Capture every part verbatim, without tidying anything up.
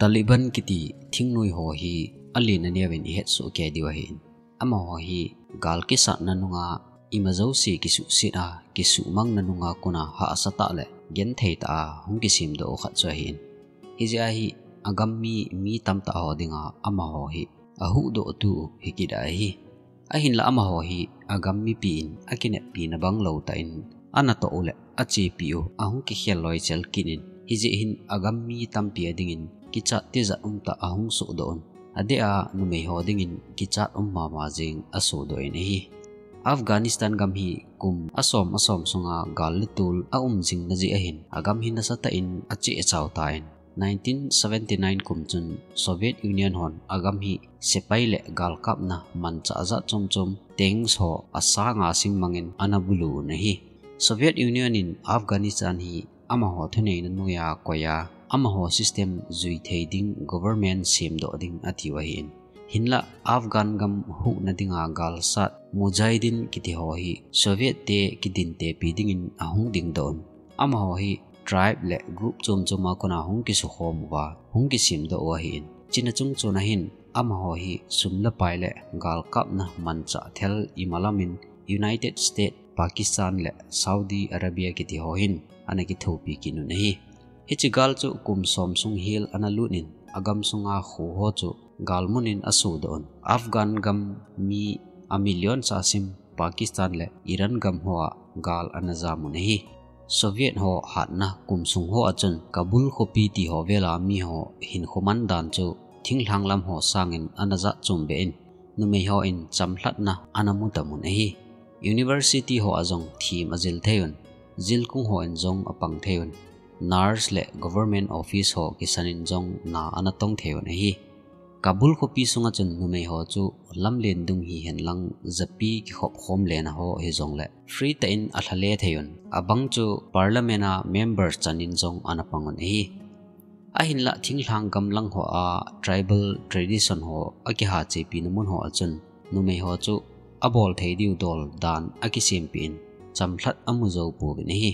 Taliban kiti thingnoi ho hi alen aneo in ihet soh kei diu ahin. Amaho hi gal kisatna nunga ima jouse kisuhset a, kisuhmangna nunga kona hahsa tah le genthei tah a hung kisemdoh u khat chu ahin. Hijeh a hi agam mi, mi tamtah ho dinga amaho hi ahuhdoh tu hi kit ahi. Ahinla amaho hi agam mipi in akineppina bang lou tah in anatoh u le achepi u ahung kikhel loichel kit in, hijeh hin agam mi tampi adingin kichat tijat umtah ahung sohdoh un. Adeh a numei ho dingin kichat um mama jeng asohdoh in ahi. Afghanistan gam hi kum asom asom sunga gal le tol aum jingna jeh ahin, agam hi nasatah in acheh achau tan. Nineteen seventy nine kum chun Soviet Union hon agam hi sepai le galkapna manchah ajat chom chom, tanks ho asanga sim mangin ana bulu un ahi. Soviet Union in Afghanistan hi amaho thuneina noiya koiya, amaho system jui thei ding government semdoh ding atiu ahin. Hinla Afghan gam huhna dinga galsat Mujahideen kiti ho hi Soviet te kidintepi dingin ahung dingdoh un. Amaho hi tribe le group chom chom a kona hung kisukhom uva, hung kisemdoh u ahin. China chung chon ahin, amaho hi sum le pai le galkapna manchah thei imalam in United States, Pakistan le Saudi Arabia kiti ho hin ana kithopi kit un ahi. Hiche gal chu kum som sung hel ana lut in, agam sunga kho ho chu galmun in asohdoh un. Afghan gam mi a million sa sim Pakistan le Iran gam hoa gal ana jam un ahi. Soviet ho hatna kum sung hoa chun Kabul khopi ti ho vela mi ho hinkho man dan chu thinglhang lam ho sangin ana jat chom be in, numei hon chamlhatna ana mu tam un ahi. University hoa jong them ajil thei un, jilkung hon jong apang thei un, nurse le government office ho kisan in jong na ana tong thei un ahi. Kabul khopi sunga chun numei ho chu lamlen dung hihen lang japi kikhop khom lena ho hijongle free tah in alha le thei un. Abang chu parliament a member chan in jong ana pang un ahi. Ahinla thinglhang gam lang hoa tribal tradition ho akiha chepina mun hoa chun numei ho chu abol thei diu dol dan akisempeh in, chamlhat amu jou pouvin ahi.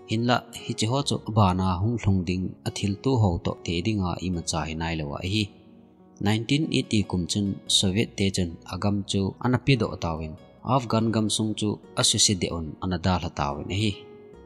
Hinla hiche ho chu abana hung lhung ding a thilto ho toh te dinga imacha hi nailou ahi. Nineteen eighty kum chun Soviet te chun agam chu ana pedoh tauvin, Afghan gamsung chu asuse deh un ana dalha tauvin ahi.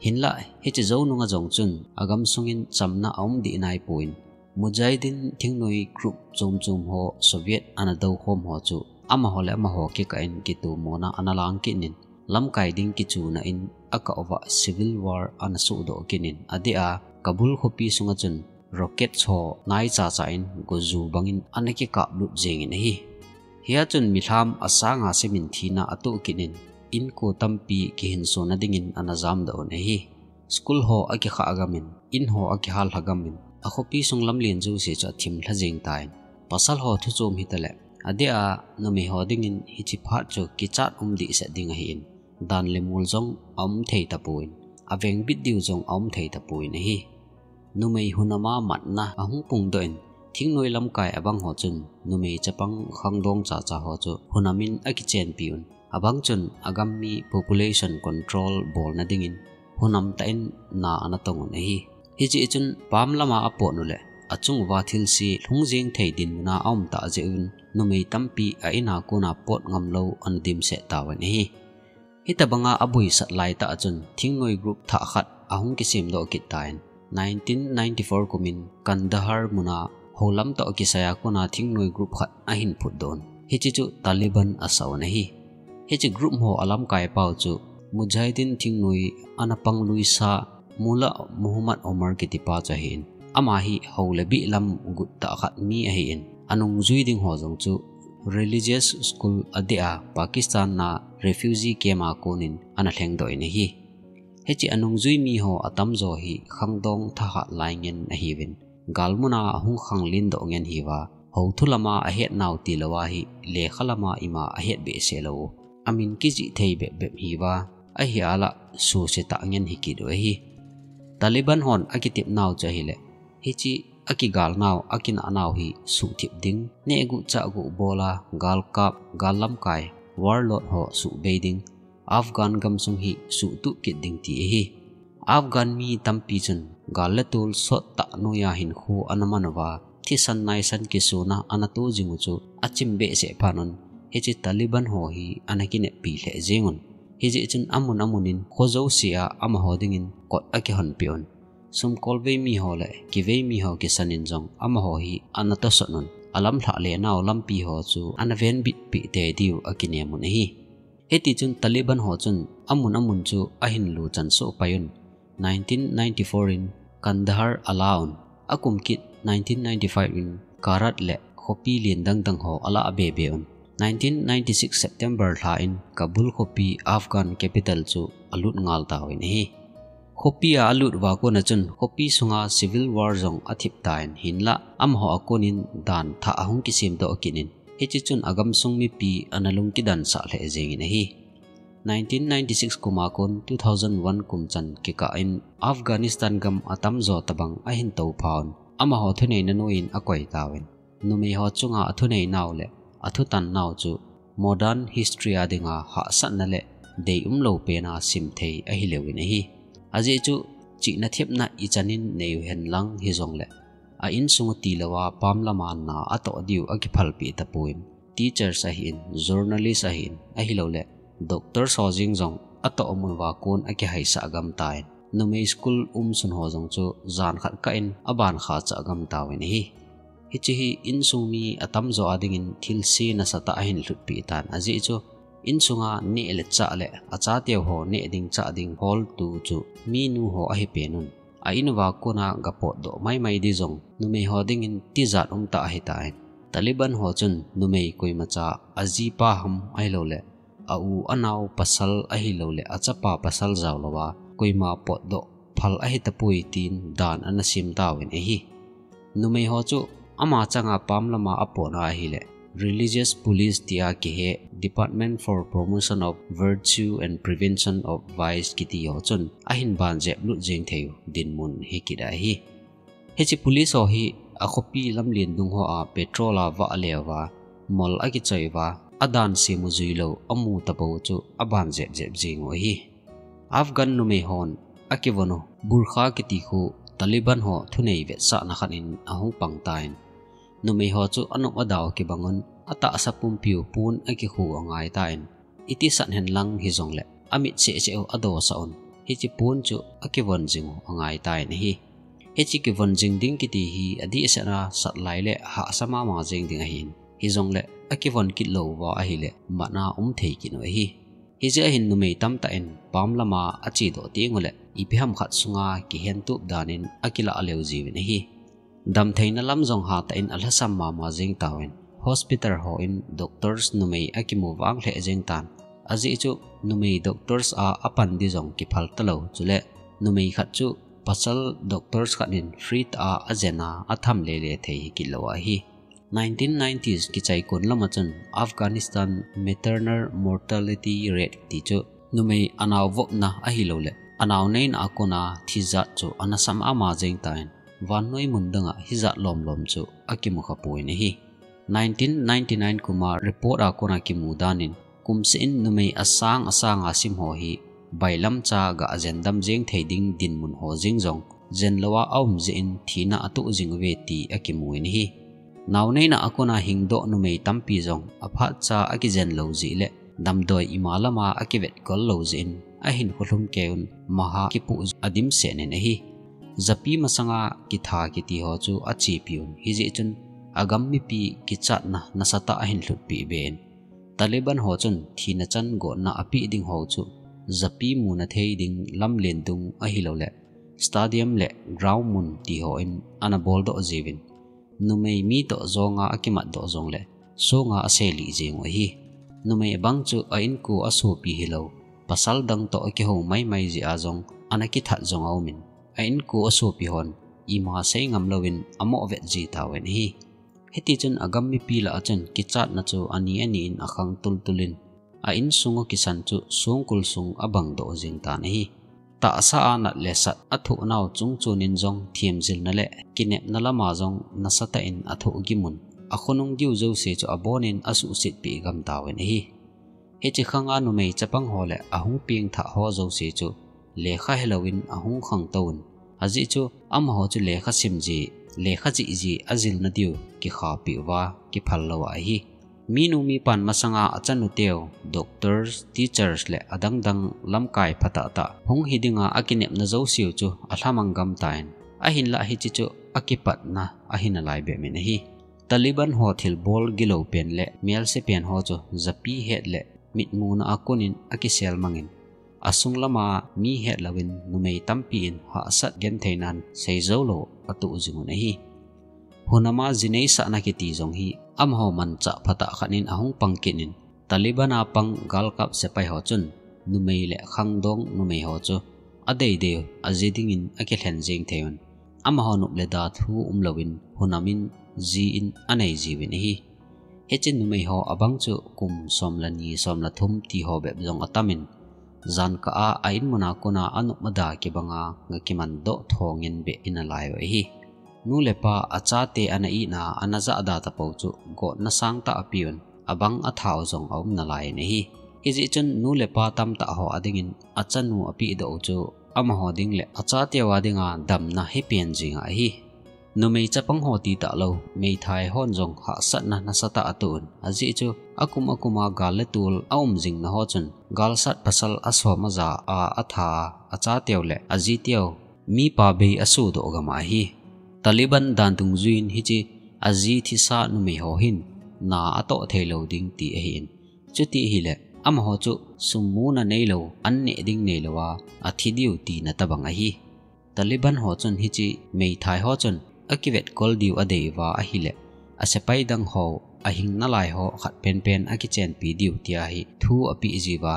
Hinla hiche jou nunga jong chun agamsung in chamna aum deh nai pon, Mujahideen thingnoi group chom chom ho Soviet ana doukhom ho chu amaho le amaho kikah in kitomona ana lang kit in, lamkai ding kichuna in akah uva civil war ana sohdoh kit in, adeh a Kabul khopi sunga chun rockets ho naicha cha in goju bangin ana kikaplut jeng in ahi. Hia chun milham asanga sim in thina atoh kit in, inko tampi kihinsona dingin ana jamdoh un ahi. School ho akikhah gam in, in ho akihal lha gam in, akhopi sung lamlen jouse chu athim lha jeng tan. Pasal ho thu chom hita le, adeh a numei ho dingin hiche phat chu kichat um dehset ding ahin, dan le mol jong aum thei tapon, avengbit diu jong aum thei tapon ahi. Numei hunam a matna ahung pungdoh in, thingnoi lamkai abang ho chun numei chapang khangdong cha cha ho chu hunam in akichenpi un. Abang chun agam mi population control bolna dingin hunam tah in na ana tong un ahi. Hiche chun pam lama apot u le, achung uva thilse lhung jeng thei dinmun a aum tah jeh un, numei tampi a in a kona pot ngam lou ana dimset tauvin ahi. Hitabanga aboisat laitah a chun thingnoi group thah khat ahung kisemdoh kit tan. Nineteen ninety-four kumin Kandahar muna houlam toh kisai a kona thingnoi group khat ahin phutdoh un. Hiche chu Taliban asah un ahi. Hiche group ho alamkai pau chu Mujahideen thingnoi ana pang luisa Mullah Muhammad Omar kitipa chu ahin. Ama hi hou le bih lam gut tah khat mi ahin. Anungjui ding ho jong chu religious school adeh a Pakistan a refugee camp a konin ana lhengdoh in ahi. Hiche anungjui mi ho atamjo hi khangdong thahat lai ngen ahiuvin, galmun a ahung khanglen doh ngen ahiuva, houthu lama ahet nau tilou a hi lekha lama ima ahet behseh lou u, amin kijih thei bep bep ahiuva, ahi ala suse tah ngen ahi kit u ahi. Taliban hon akitep nau chu ahile, hiche akigal nau, akinah nau hi suhthip ding, nehguh chahguh bol a, galkap, gal lamkai, warlord ho suhbei ding, Afghan gamsung hi suhtup kit ding ti ahi. Afghan mi tampi chun gal le tol sot tah noiya hinkho ana man uva, thisan naisan kisuna ana to jing u chu achim behseh phat un, hiche Taliban ho hi ana kineppi lheh jeng un. Hijeh chun amun amun in kho jouse a amaho dingin kot akihonpeh un. Sumkolvei mi ho le kivei mi ho kisan in jong amaho hi ana tosot un. Alamlhah le nau lampi ho chu ana venbitpeh tei diu akinem un ahi. Hiti chun Taliban ho chun amun amun chu ahin lu chan soh pai un. Nineteen ninety-four in Kandahar ala un. Akum kit nineteen ninety-five in Karat le khopi lien dangdang ho ala abebe un. Nineteen ninety-six September lha in Kabul khopi Afghan capital chu alut ngal tauvin ahi. Khopi a alut uva kona chun khopi sunga civil war jong athip tan hinlah amaho a konin dan thah ahung kisemdoh kit in. Hiche chun agamsung mipi ana lungkidansah lheh jengin ahi. Nineteen ninety-six kum a kon two thousand one kum chan kikah in Afghanistan gam atamjo tabang ahin toupha un. Amaho thuneina noiyin akoi tauvin. Numei ho chunga athuneinau le athutan nau chu modern history a dinga hahsatna le deium lou pena simthei ahilouvin ahi. Ajeh chu chihna thepna ichan in neiu henlang hijongle a insung u tilouva pam lama na atoh diu akiphalpeh tapouvin, teachers ahin, journalist ahin, ahilouleh doctors ho jeng jong atoh mun uva kon akihaisah gam tan. Numei school umsun ho jong chu jan khat kah in aban kha chah gam tauvin ahi. Hiche hi insung mi atamjo a dingin thilse nasatah ahin lhutpeh tan, ajeh chu insunga neh le chah le achateu ho neh ding chah ding holtu chu minu ho ahipen un. A in uva kona gapotdoh maimai di jong numei ho dingin tijat umtah ahitan. Taliban ho chun numei koimacha ajipa ham ahilouleh a u anao pasal ahilouleh achapa pasal jaolouva koima potdoh phal ahitapoi tin dan ana sem tauvin ahi. Numei ho chu ama changa pam lama apotna ahileh Religious Police tia kihe Department for Promotion of Virtue and Prevention of Vice kiti ho chun ahin banjep lut jeng theiu dinmun hikit ahi. Hiche police ho hi akhopi lamlen dung hoa petrol a vah leuva mol akichoi uva adan semu juilou amu tapou chu abanjep jep jeng u ahi. Afghan numei hon akivon u burqa kiti khu Taliban ho thunei vetsahna khat in ahung pang tan. Numei ho chu anop adau kibang un atahsa pumpiu pon akikhu angai tan. Iti sat henlang hijongleh amit sehseh u adosah un. Hiche pon chu akivon jing u angai tan ahi. Hiche kivon jing ding kiti hi adehset a sat lai le hahsa mama jeng ding ahin. Hijongleh akivon kit lou uva ahileh matna umthei kit u ahi. Hijeh a hin numei tamtah in pam lama achedoh tenguleh ipi ham khat sunga kihentup dan in akilah leu jiuvin ahi. Damtheina lam jong hatah in alhasam mama jeng tauvin hospital ho in doctors numei akimu vang lheh jeng tan. Ajeh chu numei doctors a apan di jong kiphal talou chule numei khat chu pasal doctors khat in free tah a ajen a atham lele thei hikit lou ahi. Nineteen nineties kichai kon lama chun Afghanistan Maternal Mortality Rate ti chu numei anao vopna ahilouleh anao neina a kona thijat chu anasa mama jeng tan, vannoi mun danga hijat lomlom chu akimu khapon ahi. Nineteen ninety-nine kuma report a kona kimu dan in kumseh in numei asang asanga sim ho hi bailamcha ga ajendam jeng thei ding dinmun ho jeng jong jenlouva aum jeh in thina atoh jing uve ti akimu in ahi. Naoneina a kona hingdoh numei tampi jong aphatcha akijen lou jeh le damdoi ima lama akivetkol lou jeh in ahinkho lhumkeiun maha kipoh adimset in ahi. Japi masanga kitha kiti ho chu achepi un, hijeh chun agam mipi kichatna nasatah ahin lhutpeh ben. Taliban ho chun thina chan gotna apeh ding ho chu japi muna thei ding lamlen dung ahilouleh stadium le ground mun ti ho in ana boldoh jiuvin. Numei mi toh jonga akimatdoh jongleh songa aselih jeng u ahi. Numei abang chu a inko asopi hilou pasal dang toh akihou maimai jeh a jong ana kithat jong aumin, a inko asopi hon ima seingam louvin amoh vet ji tauvin ahi. Hitichun agam mipi lah a chun kichatna chu ani ani in akhang tultul in, a insung u kisan chu songkul sung abangdoh jeng tan ahi. Tahsa a nat le sat athoh nau chung chun in jong themjilna le kinepna lama jong nasatah in athoh gimun, akhonung diu jouse chu abonin asuhsetpeh gam tauvin ahi. Hiche khanga numei chapang ho le ahung pengthah ho jouse chu lekha helouvin ahung khangtouvin, ajeh chu amaho chu lekha simji lekha jihjih ajilna diu kikhapeh uva kiphal lou ahi. Minu mipan masanga achanuteu, doctors, teachers le adangdang lamkai phatah tah hung hi dinga akinepna jouseu chu alhamang gam tan, ahinlah hiche chu akipatna ahi nalai bep in ahi. Taliban ho thilbol gilou pen le melse pen ho chu japi het le mitmuna a konin akisel mangin, asung lama mi het louvin numei tampi in hahsat gentheinan seijou lou atoh jing un ahi. Hunama jineisahna kiti jong hi amaho manchah phatah khat in ahung pang kit in, Taliban a pang galkap sepai ho chun numei le khangdong numei ho chu adeidei u aji dingin akilhen jeng thei un, amaho nop le da thu umlouvin hunamin ji in anei jiuvin ahi. Hiche numei ho abang chu kum som le ni, som le thum ti ho bep jong atamin, jan kah a a-in muna kona anop ada kibanga gakiman doh thongin beh in alai u ahi. Nu le pa achate ana itna ana jahda tapou chu gotna sangtah apeuvin, abang atha u jong aum nalai in ahi. Hijeh chun nu le pa tamtah ho adingin achanu apehdoh u chu amaho ding le achateu a dinga damna hipen jeng ahi. Numei chapang ho ti talou, meithai hon jong hahsatna nasatah atoh un, ajeh chu akum akum a gal le tol aum jingna ho chun, galsat pasal asom aja a atha a, achateu le ajiteu mipa bei asodoh gam ahi. Taliban dan dungjuiyin hiche aji thisa numei ho hin na atoh theilou ding ti ahin. Chuti ahile, amaho chu sum muna neilou, an neh ding neilouva athi diu tina tobang ahi. Taliban ho chun hiche meithai ho chun akivetkol diu adei uva ahile, asepai dang ho, ahing nalai ho khat penpen akichenpi diu tia hi thu apeh jiuva,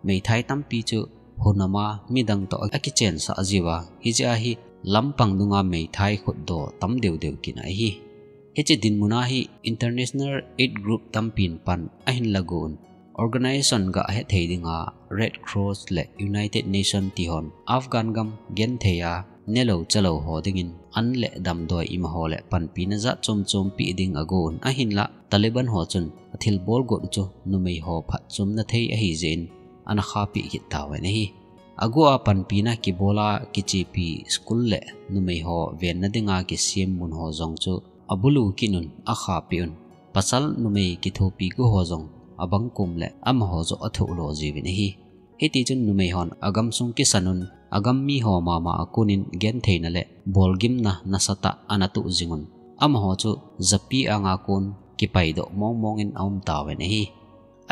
meithai tampi chu hunama midang toh akichensah jiuva, hijeh a hi lampang dunga meithai khutdoh tam deudeu kit ahi. Hiche dinmuna hi International Aid Group tampin pan ahin lagu un, organization gah hethei dinga Red Cross le United Nation ti hon Afghan gam genthei a nelou chalou ho dingin an le damdoi ima ho le panpina jat chom chom peh ding agon, ahinlah Taliban ho chun athilbol got u chu numei ho phatchomna thei ahijeh in ana khahpeh kit tauvin ahi. Agu a panpina kibola kichepi school le numei ho venna dinga kisem mun ho jong chu abulu kit un, akhahpeh un. Pasal numei kithopi gu ho jong abang kom le amaho joh athoh lo jiuvin ahi. Hitichun numei hon agamsung kisan un, agam miho mama a konin gentheina le bolgimna nasatah ana toh jing un, amaho chu japi anga kon kipaidoh mongmong in aum tauvin ahi.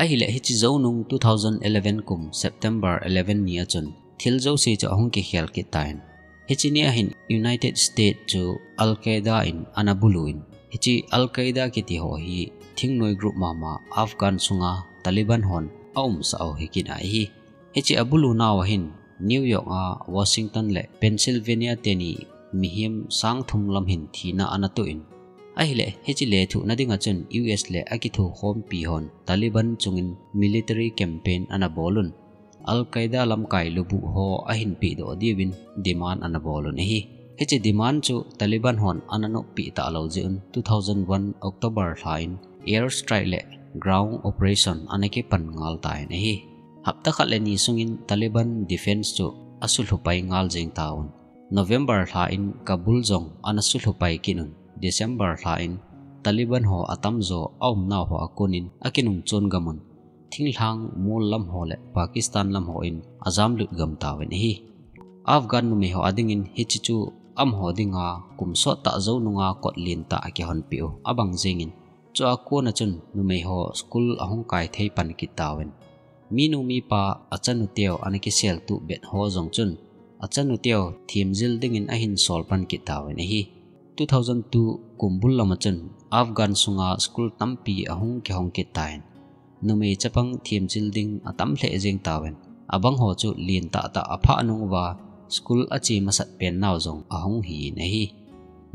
Ahile hiche jou nung two thousand eleven kum September eleven ni a chun thil jouse chu ahung kikhel kit tan. Hiche ni a hin United States chu Al Qaeda in ana bulu in, hiche Al Qaeda kiti ho hi thingnoi group mama Afghan sunga Taliban hon aumsah u hi kit ahi. Hiche abulu nau a hin New York a Washington le Pennsylvania teni mihem sang thum lam hin thina ana toh in, ahile hiche lethuhna dinga chun U S le akithokhompi hon Taliban chungin military campaign ana bol un, Al Qaeda lamkai lubuh ho ahin pehdoh diuvin demand ana bol un ahi. Hiche demand chu Taliban hon ana noppeh talou jeh un two thousand one October lha in air strike le ground operation ana kipan ngal tan ahi. Hapta khat le ni sungin Taliban defense chu asulhupai ngal jeng tauvin, November lha in Kabul jong ana sulhupai kit un, December lha in Taliban ho atamjo aumnau ho a konin akinungchon gam un, thinglhang mol lam ho le Pakistan lam ho in ajamlut gam tauvin ahi. Afghan numei ho adingin hiche chu amaho dinga kum sottah jou nunga kot lentah akihonpeh u abang jengin, chua kona chun numei ho school ahung kai thei pan kit tauvin, minu mipa achanuteu ana kiseltup bet ho jong chun achanuteu themjil dingin ahin sol pan kit tauvin ahi. Two thousand two kum bul lama chun Afghan sunga school tampi ahung kihong kit tan, numei chapang themjil ding atam lheh jeng tauvin, abang ho chu lentah tah aphah nung uva school ache masat pen nau jong ahung hi in ahi.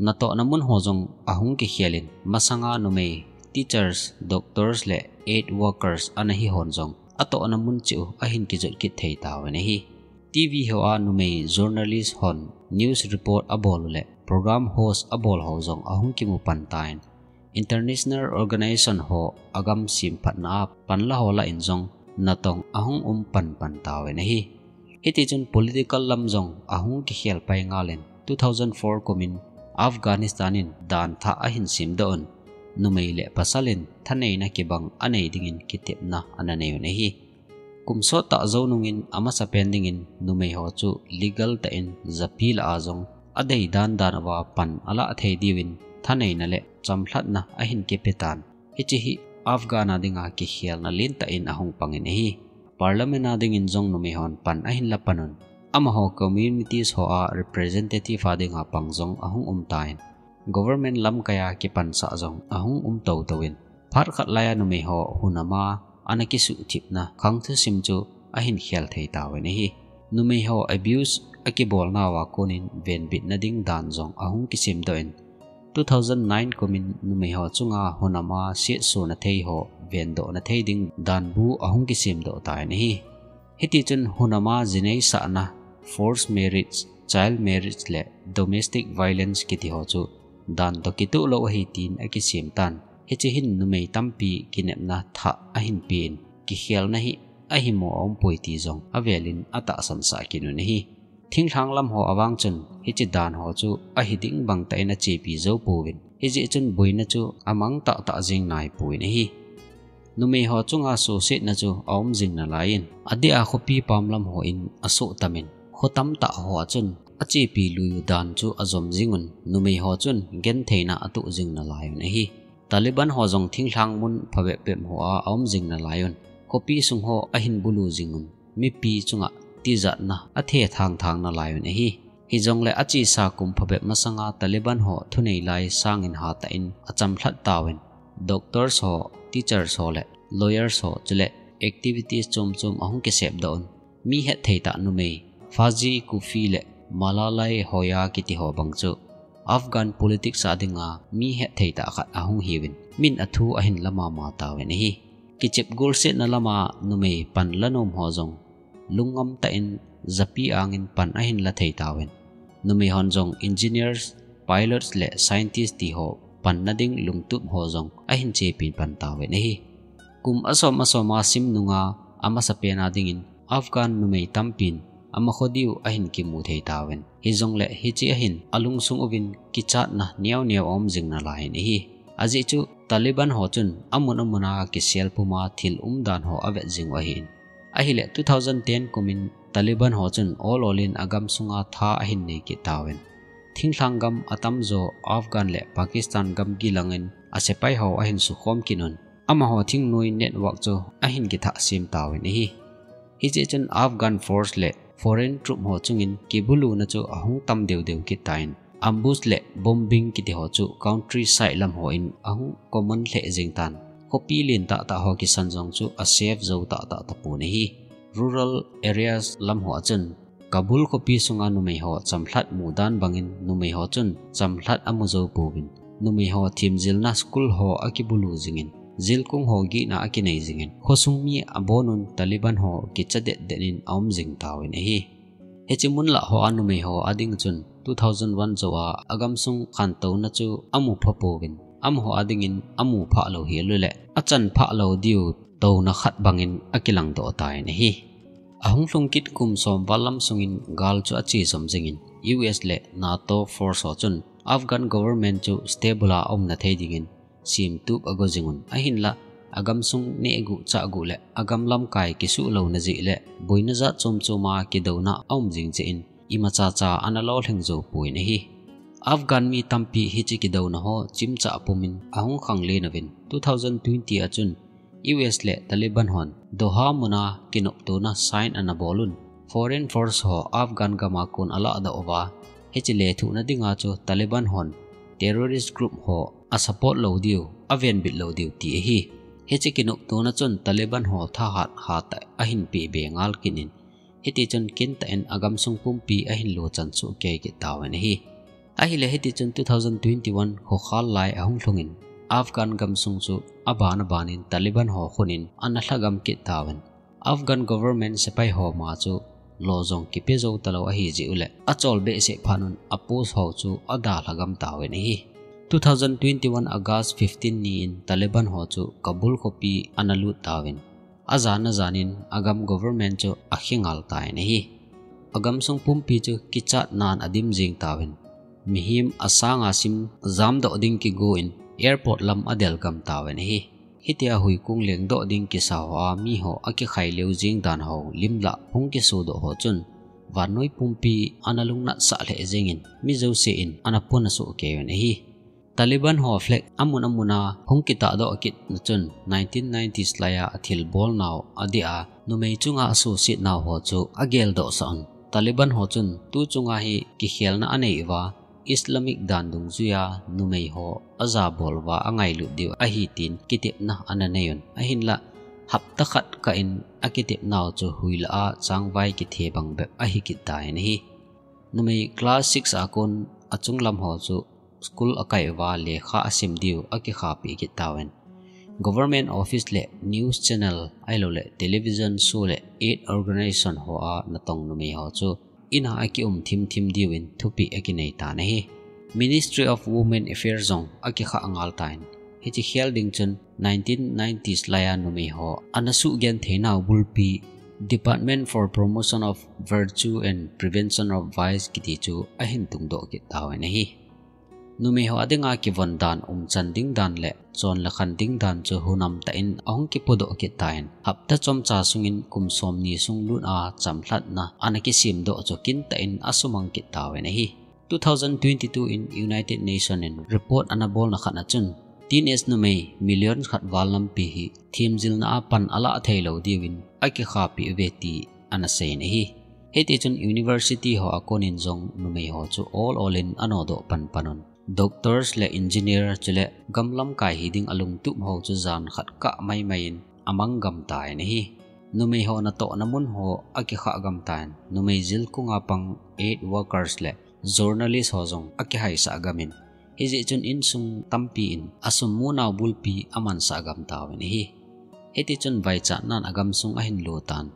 Natohna mun ho jong ahung kikhel in, masanga numei teachers, doctors le aid workers ana hi hon jong atohna mun cheh u ahin kijot kit thei tauvin ahi. T V ho a numei journalist hon news report abol u le program host abol ho jong ahung kimu pan tan, international organization ho agam semphatna a panla ho lah in jong natong ahung um pan pan tauvin ahi. Hitichun political lam jong ahung kikhel pai ngal in, two thousand four kumin Afghanistan in dan thah ahin semdoh un, numei le pasal in thaneina kibang anei dingin kitepna ana nei un ahi. Kum sot tah jou nungin amasapen dingin numei ho chu legal tah in japi lah a jong adei dan dan uva pan alah thei diuvin thaneina le chamlhatna ahin kipe tan. Hiche hi Afghan a dinga kikhelna lentah in ahung pangin ahi. Parliament a dingin jong numei hon pan ahin la pan un. Amaho communities ho a representative a dinga pang jong ahung um tan. Government lamkai a kipansah jong ahung um tou tou in. Phat khat lai a numei ho hunam a ana kisuhthipna khang thusim chu ahin khel thei tauvin ahi. Numei ho abuse akibolna uva konin venbitna ding dan jong ahung kisemdoh in. Two thousand nine kumin numei ho chunga hunam a sietsuhna thei ho vendohna thei ding dan bu ahung kisemdoh tan ahi. Hiti chun hunam a jinei sahna, forced marriage, child marriage le domestic violence kiti ho chu dan toh kitoh lou ahi tin akisem tan. Hiche hin numei tampi kinepna thah ahin pen, kikhelna hi ahimo aumpoi ti jong avelin atahsan sah kit un ahi. Thinglhang lam ho avang chun hiche dan ho chu ahi ding bang tah in achepi jou pouvin. Hijeh chun boina chu amang tahtah jing nai pon ahi. Numei ho chunga suhsetna chu aum jing nalaiyin, adeh a khopi pam lam hon asoh tamin, kho tamtah ho a chun achepi lui u dan chu ajom jing un, numei ho chun gentheina atoh jing nalai un ahi. Taliban ho jong thinglhang mun phabep bep ho a aum jing nalai un, khopi sung ho ahin bulu jing un, mipi chunga tijatna athethang thang nalai un ahi. Hijongle achesa kum phabep masanga Taliban ho thunei lai sangin hatah in achamlhat tauvin, doctors ho, teachers ho le lawyers ho chule activities chom chom ahung kisepdoh un. Mi hetthei tah numei Fazi Kufi le Malalai Hoya kiti ho bang chu Afghan politics a dinga mi hetthei tah khat ahung hiuvin, min athu ahin la mama tauvin ahi. Kichep golsetna lama numei pan la nom ho jong lungngam tah in japi angin pan ahin la thei tauvin. Numei hon jong engineers, pilots le scientists ti ho panna ding lungtup ho jong ahin chepi pan tauvin ahi. Kum asom asom a sim nunga amasapen a dingin Afghan numei tampin ama kho diu ahin kimu thei tauvin. Hijongle hiche a hin alungsung uvin kichatna neo neo aum jing nalaiyin ahi. Ajeh chu Taliban ho chun amun amun a kisel puma thil umdan ho avet jing u ahin. Ahile two thousand ten kumin Taliban ho chun ol ol in agam sunga tha ahin nei kit tauvin. Thinglhang gam atamjo Afghan le Pakistan gamgi langin asepai ho ahin sukhom kit un. Amaho thingnoi network chu ahin kithah sem tauvin ahi. Hijeh chun Afghan force le foreign troop ho chungin kibuluna chu ahung tam deu deu kit tan. Ambush le bombing kiti ho chu countryside lam hon ahung common lheh jing tan. Khopi len tah tah ho kisan jong chu asafe jou tah tah tapon ahi. Rural areas lam ho a chun Kabul khopi sunga numei ho chamlhat mudan bangin numei ho chun chamlhat amu jou pouvin. Numei ho themjilna school ho akibulu jingin, jilkung ho gihna akinei jingin, khosung mi abonun Taliban ho kicha det det in aum jing tauvin ahi. Hiche mun lah ho a numei ho ading chun two thousand one jou a agamsung khantouna chu amu pha pouvin, amaho adingin amu phah lou hiu le achan phah lou diu touna khat bangin akilang doh tan ahi. Ahung lhung kit kum som val lam sungin gal chu ache jom jingin, U S le NATO force ho chun Afghan government chu stable a umna thei dingin semtup ago jing un, ahinla agamsung nehguh chahguh le agam lamkai kisuh louna jeh le boina jat chom chom a kidouna aum jing jeh in imacha cha ana lolhing jou pon ahi. Afghan mi tampi hiche kidouna ho chimchah pumin ahung khanglen uvin, two thousand twenty a chun U S le Taliban hon Doha muna kinoptona sign ana bol un. Foreign force ho Afghan gama kon alah doh uva, hiche lethuhna dinga chu Taliban hon terrorist group ho asupport lou diu, avenbit lou diu ti ahi. Hiche kinoptona chun Taliban ho thahat hatah ahin peh be ngal kit in, hiti chun kintah in agamsung pumpi ahin lochan soh kei kit tauvin ahi. Ahile hiti chun two thousand twenty-one khokhal lai ahung lhungin Afghan gamsung chu aban abanin Taliban ho khunin ana lhagam kit tauvin. Afghan government sepai ho ma chu lo jong kipe jou talou ahi jeh u le achol behseh phat un apost ho chu ada lhagam tauvin ahi. Two thousand twenty-one August fifteen ni in Taliban ho chu Kabul khopi ana lut tauvin. Ajan ajan in agam government chu akhingal tan ahi. Agamsung pumpi chu kichat nan adim jing tauvin. mihem asanga sim jamdoh ding kigo in airport lam adel gam tauvin ahi. Hitia huikung lengdoh ding kisa hoa miho akikhai leu jing dan ho lim lah hung kisodoh ho chun vannoi pumpi ana lungnatsah lheh jengin mi jouse in ana puna soh keiyun ahi. Taliban ho flag amun amuna hung kitahdoh kit na chun nineteen nineties laiya athilbol nau adeh a numei chunga asuhset nau ho chu ageldoh sah un. Taliban ho chun tu chunga hi kikhelna anei uva Islamic dan dungjuiya numei ho ajabol uva angailut diu ahi tin kitepna ana nei un. Ahinlah hapta khat kah in akitepnau chu huilah a changvai kithe bang bep ahi kit tan ahi. Numei class six a kon achunglam ho chu school akai uva lekha asim diu akikhahpeh kit tauvin. Government office le news channel ahilouleh television show le aid organization hoa natong numei ho chu ina akium thimthim diuvin thupeh akinei tan ahi. Ministry of Women Affairs jong akikhah ngal tan. Hiche khel ding chun nineteen nineties laiya numei ho ana suhgenthei nau bulpi Department for Promotion of Virtue and Prevention of Vice kiti chu ahin tungdoh kit tauvin ahi. Numei ho adinga kivon dan, umchan ding dan le chon le khan ding dan chu hunam tah in ahung kipodoh kit tan, hapta chomcha sungin kum somni sung lut a chamlhatna ana kisemdoh chu kintah in asumang kit tauvin ahi. Two thousand twenty-two in United Nation in report ana bolna khat a chun teenage numei million khat val lampi hi themjilna a pan alah theilou diuvin akikhahpeh uve ti ana seiyin ahi. Hitichun university hoa konin jong numei ho chu ol ol in anodoh panpan un. Doctors le engineer chule gam lamkai hiding alungtup ho chu jan khat kah maimai in amang gam tan ahi. Numei ho natohna mun ho akikhah gam tan, numei jilkunga pang aid workers le journalist ho jong akihaisah gam in, hijeh chun insung tampi in asum munau bulpi amansah gam tauvin ahi. Hitichun vaichatnan agamsung ahin lo tan.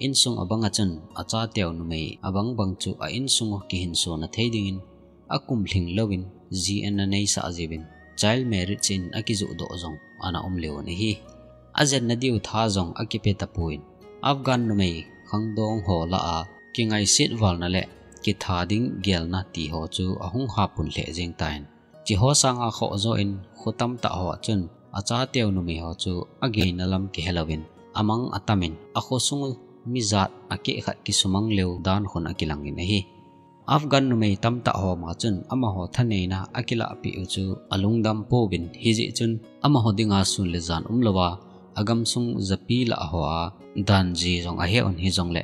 Insung abang a chun achateu numei abang bang chu a insung u kihinsona thei dingin akum lhing louvin ji ana neisah jiuvin child marriage in akijohdoh jong ana um lheh un ahi. Ajenna diu tha jong akipe tapouvin, Afghan numei khangdong ho lah a kingaiset valna le kitha ding gelna ti ho chu ahung hapun lheh jeng tan. Hiche ho sanga khoh joh in kho tamtah hoa chun achateu numei ho chu ageina lam kihelouvin amang atamin, akho sung u mijat akeh khat kisumang lheh u dan khun akilangin ahi. Afghan numei tamtah ho ma chun amaho thaneina akilahpeh u chu alungdam pouvin, hijeh chun amaho dinga sun le jan umlouva agamsung japi lah hoa dan ji jong ahe un, hijongle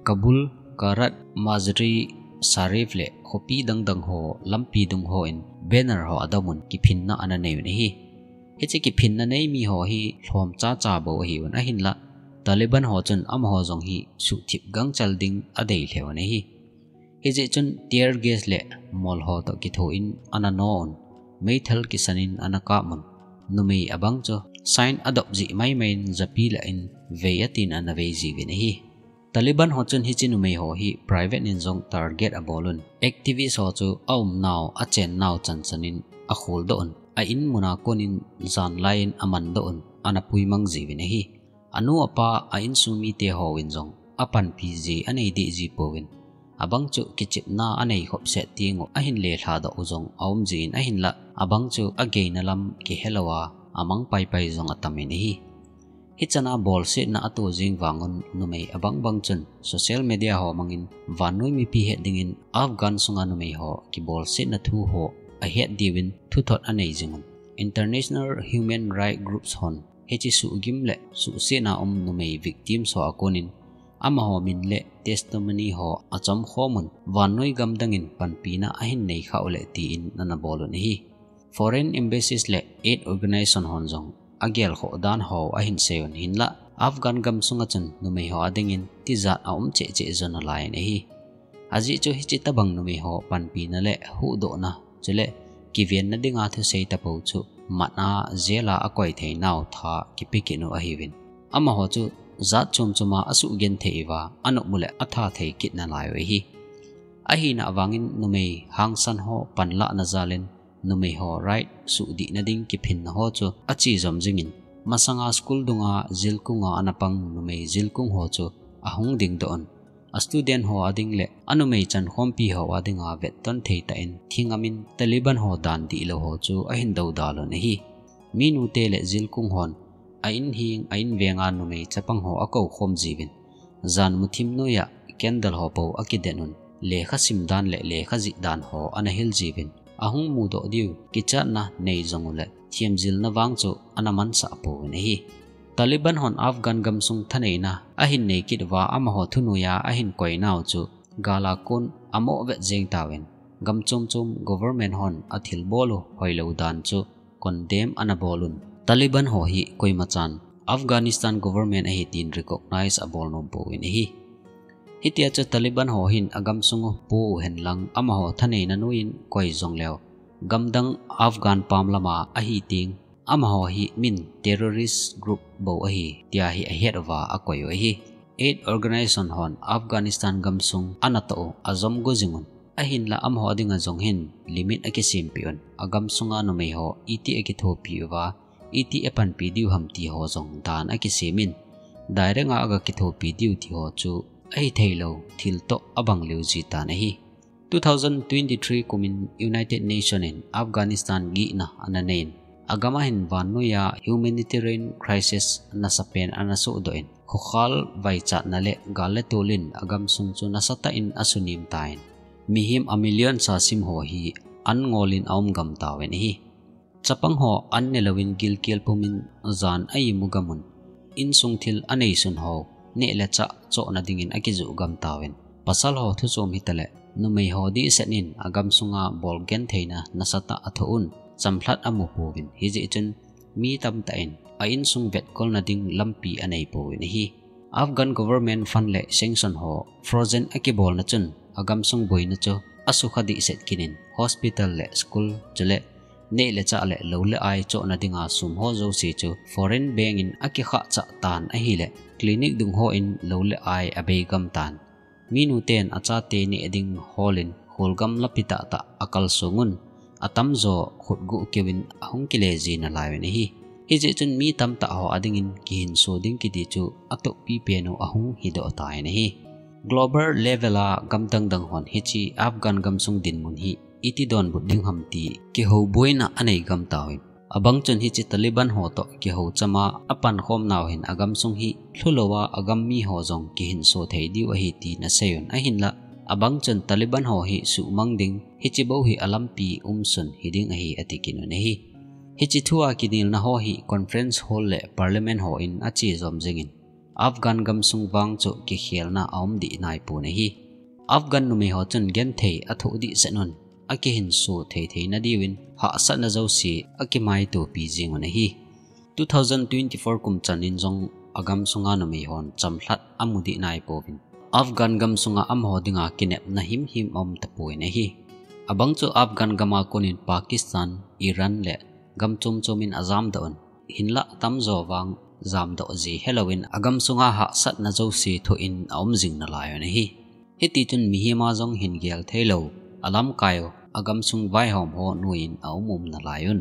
Kabul, Karat, Mazar-i-Sharif le khopi dangdang ho lampi dung hon banner ho adom un, kiphinna ana nei un ahi. Hiche kiphinna nei mi ho hi lhom chacha bou ahiuvin, ahinlah Taliban ho chun amaho jong hi suhthip gangchel ding adei lheh un ahi. Hijeh chun tear gas le mol ho toh kithoin ana no un, meithal kisan in ana kap un, numei abang chu sign adop jeh maimai in japi lah in vei atin ana vei jiuvin ahi. Taliban ho chun hiche numei ho hi private in jong target abol un, activist ho chu aumnau achennau chan chan in akholdoh un, a in muna konin janlai in amandoh un, ana puimang jiuvin ahi. Anu apa a insung mite hon jong apanpi ji anei deh ji pouvin, abang chu kichepna anei khop set teng u ahin lelhadoh u jong aum jin, ahinlah abang chu ageina lam kihelouva amang paipai jong atamin ahi. Hichana bolsetna ato jing vangun numei abang bang chun social media ho mangin vannoi mipi het dingin Afghan sunga numei ho kibolsetna thu ho ahet diuvin thuthot anei jing un. International human rights groups hon hiche suhgim le suhsetna um numei victims ho a konin amaho min le testimony ho achom khom un, vannoi gamdang in panpina ahin nei khah uleh tin ana bol un ahi. Foreign embassies le aid organization hon jong agelkhoh dan ho ahin sei un, hinlah Afghan gamsunga chun numei ho adingin tijat aum cheh cheh jo nalai in ahi. Ajeh chu hiche tobang numei ho panpina le huhdohna chule kivenna dinga thusei tapou chu mat a jail a akoi theinau tha kipe kit u ahiuvin, amaho chu jat chom choma asuhgenthei uva anop u le atha thei kit nalai u ahi. Ahina vangin numei hangsan ho panlahna jal in numei ho right suhdihna ding kiphinna ho chu ache jom jingin, masanga school dunga jilkunga ana pang numei jilkung ho chu ahung dingdoh un, a student ho ading le anumei chankhompi ho adinga vetton thei tah in thingamin Taliban ho dan dihlou ho chu ahin dodal un ahi. Minu te le jilkung hon a in hing a in venga numei chapang ho akou khom jiuvin, jan muthim noiya candle ho pou akidet un, lekha sim dan le lekha jih dan ho ana hil jiuvin, ahung mudoh diu kichatna nei jong ule themjilna vang chu ana mansah pouvin ahi. Taliban hon Afghan gamsung thaneina ahin nei kit uva amaho thunoiya ahin koinau chu gala kon amoh vet jeng tauvin, gam chom chom government hon athilbol u hoilou dan chu condemn ana bol un. Taliban ho hi koimachan Afghanistan government ahi tin recognize abol nom pouvin ahi. Hitia chu Taliban ho hin agamsung u po u henlang amaho thaneina noiyin koi jongleu, gamdang Afghan pam lama ahi teng amaho hi min terrorist group bou ahi tia hi ahet uva akoi u ahi. Aid organization hon Afghanistan gamsung ana toh u ajom go jing un. Ahinla amaho dinga jong hin limit akisempeh un, agamsunga numei ho iti akithopi uva, iti apanpi diu ham ti ho jong dan akisemin, direct a aga kithopi diu ti ho chu ahitheilou thil toh abang lheh ji tan ahi. Two thousand twenty-three kumin United Nation in Afghanistan gihna ana neiyin, agam a hin vannoiya humanitarian crisis nasapen ana sohdoh in, khokhal vaichatna le gal le tol in agamsung chu nasatah in asunem tan, mihem a million sa sim ho hi an ngol in aum gam tauvin ahi. Chapang ho an nelouvin gilkel pumin jan a imu gam un, insung thil aneisun ho neh le chah chohna dingin akijoh gam tauvin, pasal ho thuchom hitaleh numei ho dihset in agamsunga bolgentheina nasatah athoh un, chamlhat amu pouvin, hijeh chun mi tamtah in a insung vetkolna ding lampi anei pouvin ahi. Afghan government fund le sanction ho frozen akibolna chun agamsung boina chu asukha dihset kit in, hospital le school chule neh le chah le lou le ai chohna dinga sum ho jouse chu foreign bank in akikhah chah tan ahileh clinic dung hon lou le ai abei gam tan. Minu ten achate neh ding holin kholgam lapi tahtah akalsong un, atamjo khutguh keuvin ahung kile ji nalaiuvin ahi. Hijeh chun mi tamtah ho adingin kihinso ding kiti chu atohpi pen u ahung hidoh tan ahi. Global level a gam dangdang hon hiche Afghan gamsung dinmun hi iti donbut ding ham ti kihoubuaina anei gam tauvin, abang chun hiche Taliban ho toh kihou chama apankhom nau hin agamsung hi lhulouva agam mi ho jong kihinso thei diu ahi tin asei un, ahinla abang chun Taliban ho hi suhmang ding hiche bou hi alampi umsun hiding ahi ati kit un ahi. Hiche thua kinelna ho hi conference hall le parliament hon ache jom jingin, Afghan gamsung vang chu kikhelna aum dih naipon ahi. Afghan numei ho chun genthei athoh dihset un, akihinso thei theina diuvin hahsatna jouse akimaitopi jing un ahi. Two thousand twenty-four kum chanin jong agamsunga numei hon chamlhat amu dih naipouvin, Afghan gamsunga amaho dinga kinepna himhim aum tapon ahi. Abang chu Afghan gam a konin Pakistan, Iran le gam chom chom in ajamdoh un, hinlah atamjo vang jamdoh ji helouvin agamsunga hahsatna jouse thoh in aum jing nalaiyun ahi. Hitichun mihem a jong hin gel theilou, alamkai u agamsung vaihom ho noiyin aum um nalaiyun.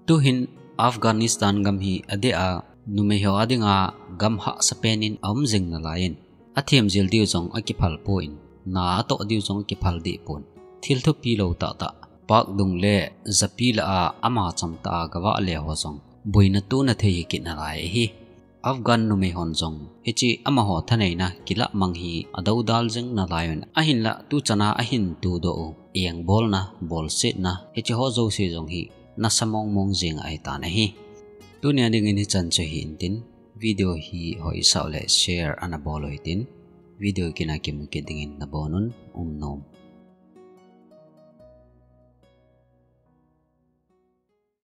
Tuhin Afghanistan gam hi adeh a numei ho adinga gam hahsa pen in aum jing nalaiyin, athemjil diu jong akiphal pon, na atoh diu jong akiphal deh pon, thil thupi lou tahtah, park dung le japi lah a ama chamtah a gavah le ho jong boina tona thei hikit nalai ahi. Afghan numei hon jong hiche amaho thaneina kilah mang hi adodal jing nalaiyun, ahinlah tuchana ahin todoh u engbolna, bolsetna, hiche ho jouse jong hi nasa mongmong jing ahitan ahi. Tunia dingin hichan chu hitin, video hi hoisah le share ana bol u hitin, video kit a kimu kit dingin nabonun umnom.